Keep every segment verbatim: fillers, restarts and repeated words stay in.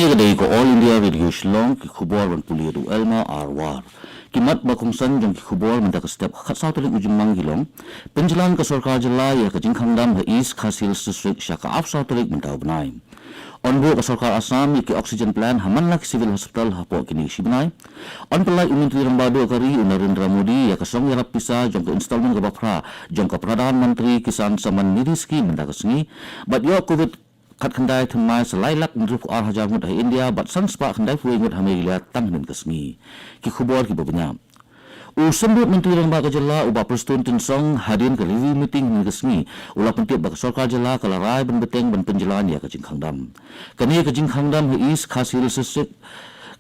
Ka dei ka All India Radio Shillong, ki khubor ban pule da u Elma Arwar. Ki mat ba kongsan jong ki khubor mynta ka step khatsaw tarik u Jymmang ki long: pynjlan ka sorkar jylla ïa ka jingkhang dam ha East Khasi Hills District sha ka arphew saw tarik mynta u bnai. Yn buh ka sorkar Assam ïa ki oxygen plant ha man la ki civil hospital hapoh kine ki shi bnai. Yn pynlait u Myntri Rangbah Duh ka ri u Narendra Modi ïa ka song ïarap pisa jong ka installment kaba phra jong ka Pradhan Mantri Kisan Samman Nidhi Scheme mynta ka sngi. Bad ïoh covid khatkhyndai thymmai sa lai lak hynriewphew ar hajar ngut ha India bad san spah khyndaiphew wei ngut ha Meghalaya tang hynnin ka sngi. Ki khubor kiba bniah. U Symbud Myntri Rangbah ka jylla u Bah Prestone Tynsong hadien ka review meeting hynnin ka sngi u la pyntip ba ka sorkar jylla ka la rai ban bteng ban pynjlan ïa ka jingkhang dam. Kane ka jingkhang dam ha East Khasi Hills District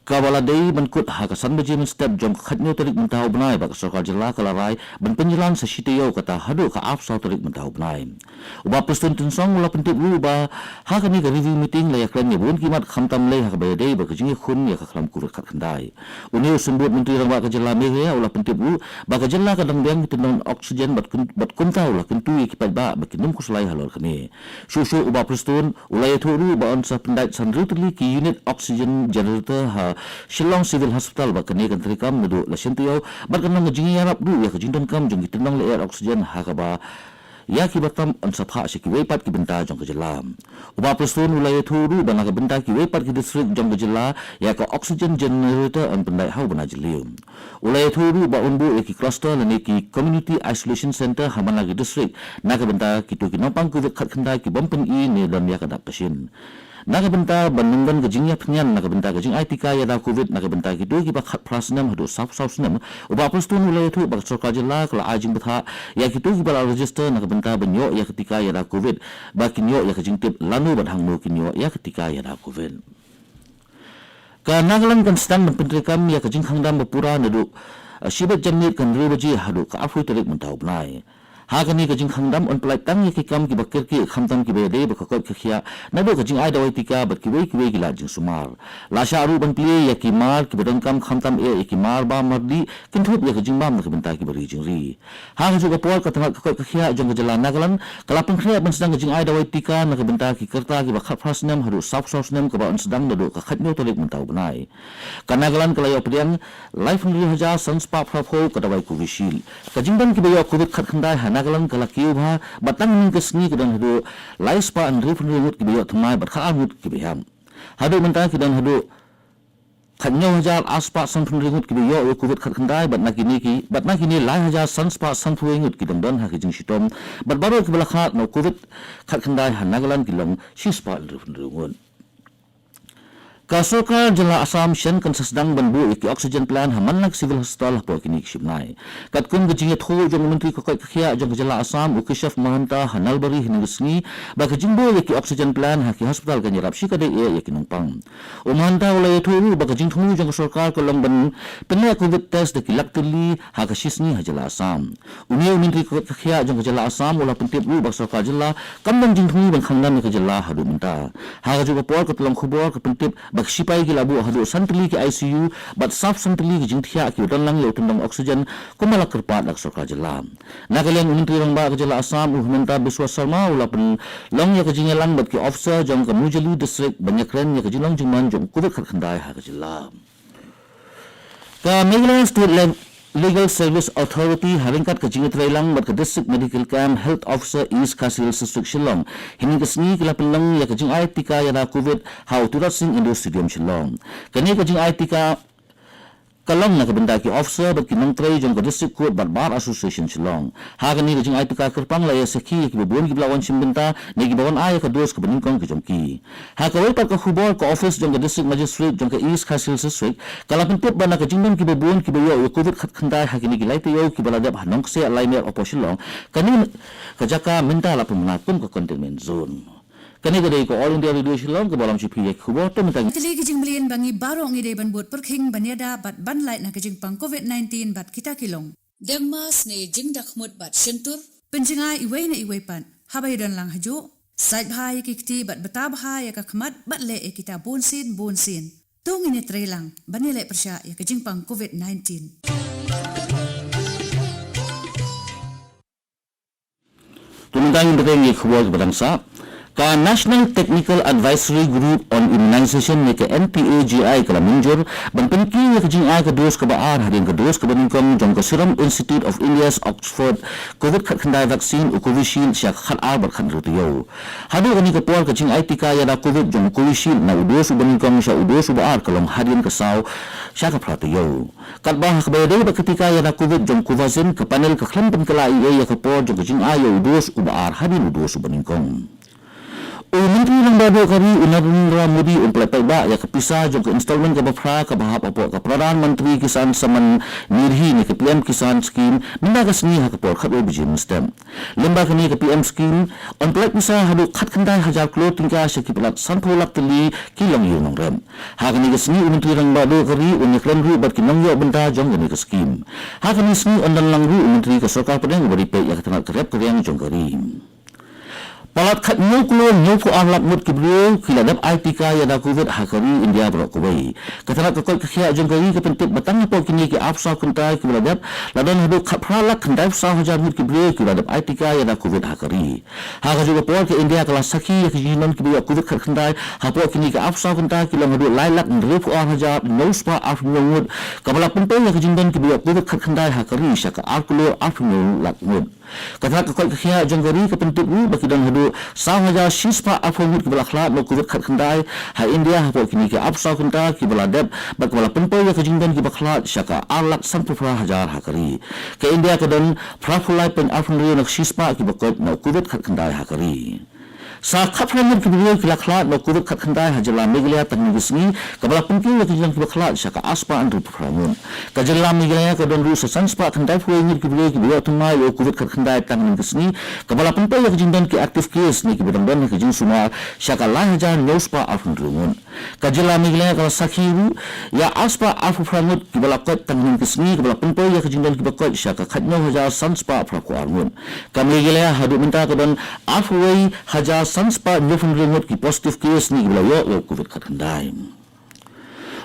kaba la dei ban kut ha ka san baje mynstep jong ka khathynñiew tarik mynta u bnai, bad ka sorkar jylla ka la rai ban pynjlan sa shi taïew, kata haduh ka arphew saw tarik mynta u bnai. U Bah Prestone Tynsong u la pyntip ruh ba ha kane ka review meeting la ïakren ïa bun ki mat khamtam lei ha kaba ïadei bad ka jingïakhun ïa ka khlam covid khatkhyndai. Une u Symbud Myntri Rangbah ka jylla Meghalaya u la pyntip ruh ba ka jylla ka dang biang ki tyndong oxygen bad kun-, bad kumta u la kyntu ïa ki paidbah ba kin ym khuslai halor kane. Shuh shuh u Bah Prestone u la ïathuh ruh ba yn sa pyndait san hynriew tylli ki unit oxygen generator ha Shillong Civil Hospital bad kane kan treikam naduh la shen taïew bad kan long ka jingïarap ruh ïa ka jingdonkam jong ki tyndong lyer oxygen ha kaba ïa kiba tam yn sa phah sha kiwei pat ki bynta jong ka jylla. U Bah Prestone u la ïathuh ruh ba na ka bynta kiwei pat ki district jong ka jylla ïa ka oxygen generator yn pyndait ha u bnai Jylliew. U la ïathuh ruh ba yn buh ïa ki cluster lane ki community isolation center ha man la ki district na ka bynta kito ki nongpang covid khatkhyndai ki bym pyni ne don ïa ka dak ka shin. Na ka bynta ban nang don ka jingïapynïan na ka bynta ka jingai tika ïada covid na ka bynta kito kiba khatphra snem haduh sawphew saw snem, u Bah Prestone u la ïathuh ba ka sorkar jylla ka la ai jingbthah ïa kito kiba la register na ka bynta ban ïoh ïa ka tika ïada covid ba kin ïoh ïa ka jingtip lano bad hangno kin ïoh ïa ka tika ïada covid. Ka Nagaland kan sdang ban pyntreikam ïa ka jingkhang dam ba pura naduh, eh, shibit janmiet ka hynriew baje haduh ka arphew tarik mynta u bnai. Ha kane ka jingkhang dam yn pynlait tang ïa ki kam kiba kyrkieh khamtam kiba ïadei bad ka koit ka khiah naduh ka jingai dawai tika bad kiwei kiwei ki lad jingsumar. La shah ruh ban plie ïa ki mar kiba donkam khamtam eh ïa ki mar bam mar dih kynthup ïa ka jingbam na ka bynta kiba ri jingri. Ha kajuh ka por ka tnat ka koit ka khiah jong ka jylla Nagaland ka la pynkhreh ban sdang ka jingai dawai tika na ka bynta ki kyrta kiba khatphra snem haduh sawphew saw snem kaba yn sdang naduh ka khathynñiew tarik mynta u bnai. Ka Nagaland ka la ïoh pdiang laiphew hynriew hajar san spah phraphew ka dawai Covishield. Ka jingdon kiba ïoh covid khatkhyndai ha Nagaland ka la kiew bha bad tang hynnin ka sngi ka don haduh lai spah hynriewphew hynriew ngut kiba ïoh thymmai bad khatar ngut kiba ïap. Haduh mynta ki don haduh khathynñiew hajar ar spah sanphew hynriew ngut kiba ïoh ïa covid khatkhyndai bad na kine ki, bad na kine lai hajar san spah sanphew wei ngut ki dang don ha ki jingshitom bad baroh kiba la khad na u covid khatkhyndai ha Nagaland ki long shi spah hynriewphew hynriew ngut. Ka sorkar jylla Assam shen kan sa sdang ban buh ïa ki oxygen plant ha man la ki civil hospital hapoh kine ki shi bnai. Katkum ka jingïathuh jong u Myntri ka koit ka khiah jong ka jylla Assam u Keshav Mahanta ha Nalbari hynnin ka sngi ba ka jingbuh ïa ki oxygen plant ha ki hospital kan ïarap shikatdei eh ïa ki nongpang. U Mahanta u la ïathuh ruh ba ka jingthmu jong ka sorkar ka long ban pynneh covid test da ki lak tylli ha ka shi sngi ha jylla Assam. Une u Myntri ka koit ka khiah jong ka jylla Assam u la pyntip ruh ba ka sorkar jylla kam don jingthmu ban khang dam ïa ka jylla haduh mynta. Ha kajuh ka por ka tyllong khubor ka pyntip ba ki shipai ki la buh haduh san tylli ki I C U bad sawphew san tylli ki jingthiah kiba don lang ïa u tyndong oxygen kumba la kyrpad da ka sorkar jylla. Na ka liang u Myntri Rangbah ka jylla Assam u Himanta Biswa Sarma u la pynlong ïa ka jingïalang bad ki officer jong ka Majuli District ban ïakren ïa ka jinglong jingman jong u covid khatkhyndai ha ka jylla. Ka Meghalaya State Le-, Legal Service Authority ha ryngkat ka jingïatreilang bad ka District Medical Camp Health Officer East Khasi Hills District Shillong hynnin ka sngi ki la pynlong ïa ka jingai tika ïada covid ha u Tirot Sing Indoor Stadium Shillong. Kane ka jingai tika ka long na ka bynta ki officer bad ki nongtrei jong ka District Court bad Bar Association Shillong. Ha kane ka jingai tika kyrpang la ïa sakhi ïa kiba bun kiba la wan shim bynta ne kiba wan ai ïa ka dos kaba nyngkong ka jong ki. Ha kawei pat ka khubor, ka office jong ka District Magistrate jong ka East Khasi Hills District ka la pyntip ba na ka jingdon kiba bun kiba ïoh ïa covid khatkhyndai ha kine ki lai taïew kiba la dep ha Nongksiah Laimer hapoh Shillong, kane ka jaka mynta la pynbna kum ka containment zone. Kane ka dei ka All India Radio Shillong kaba lam sha phi ïa ki khubor. Te mynta ki tylli ki jingmlien ba ngi baroh ngi dei ban bud pyrkhing ban ïada bad ban lait na ka jingpang covid nineteen bad kita ki long: deng mask ne jingdakhmut bad shyntur, pynjngai iwei na iwei pat haba ïadon lang hajuh, sait bha ïa ki kti bad bta bha ïa ka khmat bad leh ïa kita bunsien bunsien. To ngin ïatreilang ban ïaleh pyrshah ïa ka jingpang covid nineteen. To mynta ngin bteng ïa ki khubor kiba dang sah. Ka National Technical Advisory Group on Immunization ne ka N T A G I ka la mynjur ban pynkiew ïa ka jingai ka dos kaba ar hadien ka dos kaba nyngkong jong ka Serum Institute of India's Oxford COVID khatkhyndai vaccine u Covishield sha ka khatar bad khathynriew taïew. Haduh kane ka por ka jingai tika ïada COVID jong u Covishield na u dos uba nyngkong sha u dos uba ar ka long hadien ka saw sha ka phra taïew. Katba ha kaba ïadei bad ka tika ïada COVID jong Covaxin, ka panel ka khlem pynkylla ei ei ïa ka por jong ka jingai ïa u dos uba ar hadien u dos uba nyngkong. U Myntri Rangbah Duh ka ri u Narendra Modi un pyllait paidbah ïa ka pisa jong ka installment kaba phra kaba hap hapoh ka Pradhan Mantri Kisan Samman Nidhi ne ka P M Kisan Scheme mynta ka sngi ha ka por khatwei baje mynstep. Lyngba kane ka P M Scheme, yn pyllait pisa haduh khatkhyndai hajar klur tyngka sha ki palat sanphew lak tylli ki longïing nongrep. Ha kane ka sngi u Myntri Rangbah Duh ka ri un ïakren ruh bad ki nongïoh bynta jong kane ka scheme. Ha kane ka sngi yn don lang ruh u Myntri ka Sorkar Pdeng uba ri peit ïa ka tnat ka rep ka riang jong ka ri. Palat khathynñiew klur hynñiewphew ar lak ngut ki briew ki la dep ai tika ïada COVID ha ka ri India baroh kawei. Ka tnat ka koit ka khiah jong ka ri ka pyntip ba tang hapoh kine ki arphew saw kynta kiba la dep, la don haduh khatphra lak khyndaiphew saw hajar ngut ki briew kiba la dep ai tika ïada COVID ha ka ri. Ha kajuh ka por ka India ka la sakhi ïa ki jingdon kiba ïoh COVID khatkhyndai hapoh kine ki arphew saw kynta ki long haduh lai lak hynriewphew ar hajar hynñiew spah arphew hynñiew ngut, kaba la pynpoi ïa ki jingdon kiba ïoh COVID khatkhyndai ha ka ri sha ka ar klur arphew hynñiew lak ngut. Ka tnat ka koit ka khiah jong ka ri ka pyntip ruh ba ki don haduh saw hajar shi spah arphew ngut kiba la khlad na u COVID khatkhyndai ha India hapoh kine ki arphew saw kynta kiba la dep bad kaba la pynpoi ïa ki jingdon kiba khlad sha ka ar lak sanphew phra hajar ha ka ri. Ka India ka don phraphew lai point arphew hynriew na ka shi spah kiba koit na u COVID khatkhyndai ha ka ri. Sa khatphra ngut ki briew ki la khlad na u COVID khatkhyndai ha jylla Meghalaya tang kine ki sngi, kaba la pynkiew ïa ki jingdon kiba khlad sha ka ar spah hynriewphew phra ngut. Ka jylla Meghalaya ka don ruh sa san spah khyndaiphew wei ngut ki briew kiba ïoh thymmai ïa u COVID khatkhyndai tang kine ki sngi, kaba la pynpoi ïa ki jingdon ki active case ne kiba dang don ha ki jingsumar sha ka lai hajar hynñiew spah arphew hynriew ngut. Ka jylla Meghalaya ka la sakhi ruh ïa ar spah arphew phra ngut kiba la koit tang kine ki sngi, kaba la pynpoi ïa ki jingdon kiba koit sha ka khathynñiew hajar san spah phraphew ar ngut. Ka Meghalaya haduh mynta ka don arphew wei hajar san spah hynñiewphew hynriew ngut ki positive case ne kiba la ïoh ïa u COVID khatkhyndai.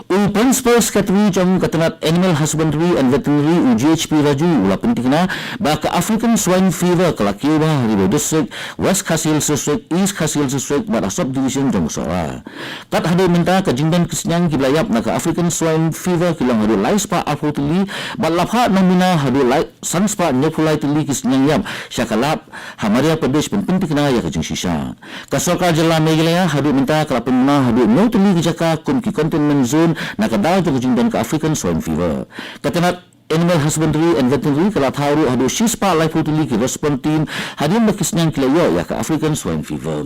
U Principal Secretary jong ka tnat Animal Husbandry and Veterinary u G H P Raju u la pynthikna ba ka African Swine Fever ka la kiew bha ha Ri Bhoi District, West Khasi Hills District, East Khasi Hills District bad ha Sub Division jong ka Sohra. Kat haduh mynta ka jingdon ki synñiang kiba la ïap na ka African Swine Fever ki long haduh lai spah arphew tylli bad la phah nongmuna haduh lai san spah hynñiewphew lai tylli ki synñiang ïap sha ka lab ha Madhya Pradesh ban pynthikna ïa ka jingshisha. Ka Sorkar Jylla Meghalaya haduh mynta ka la pynbna haduh hynñiew tylli ki jaka kum ki containment zone na ka daw jong ka jingdon ka African Swine Fever. Ka tnat Animal Husbandry and Veterinary ka la thaw ruh haduh shi spah laiphew tylli ki response team hadien ba ki synñiang ki la ïoh ïa ka African Swine Fever.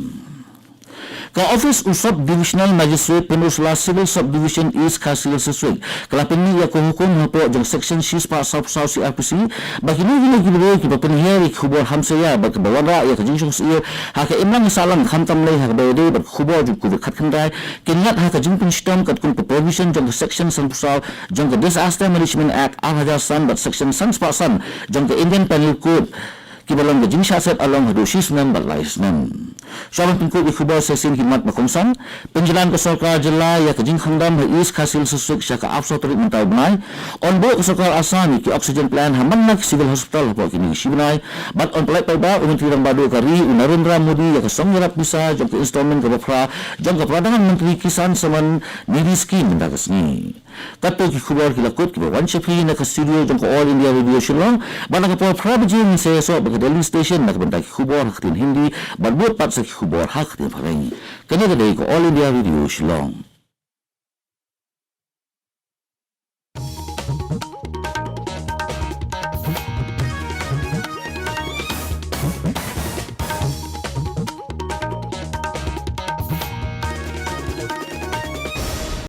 Ka ophis u Sub Divisional Magistrate Pynursla Civil Sub Division, East Khasi Hills District ka la pynmih ïa ka hukum hapoh jong Section shi spah sawphew saw C R P C ba kino kino ki briew kiba pynhiar ïa ki khubor hamsaïa bad kiba wanrah ïa ka jingshong syier ha ka imlang sahlang, khamtam lei ha kaba ïadei bad ka khubor jong u COVID khatkhyndai, kin ngat ha ka jingpynshitom katkum ka provision jong ka Section sanphew saw jong ka Disaster Management Act ar hajar san bad Section san spah san jong ka Indian Penal Code, kiba long ka jingshah set along haduh shi snem bad lai snem. Shuwa ban pynkut ïa ki khubor sa shisien ki mat ba kongsan. Pynjlan ka Sorkar Jylla ïa ka jingkhang dam ha East Khasi Hills District sha ka arphew saw tarik mynta u bnai. Yn buh ka Sorkar Assam ïa ki oxygen plant ha man la ki civil hospital hapoh kine ki shi bnai. Bad yn pyllait paidbah u Myntri Rangbah Duh ka ri u Narendra Modi ïa ka song ïarap pisa jong ka installment kaba phra jong ka Pradhan Mantri Kisan Samman Nidhi Scheme mynta ka sngi. Kato ki khubor ki la kut kiba wan sha phi na ka studio jong ka All India Radio Shillong. Bad na ka por phra baje ngin sa ïasoh bad ka Delhi Station na ka bynta ki khubor ha ka ktien Hindi bad bud pat sa ki khubor ha ka ktien Phareng. Kane ka dei ka All India Radio Shillong.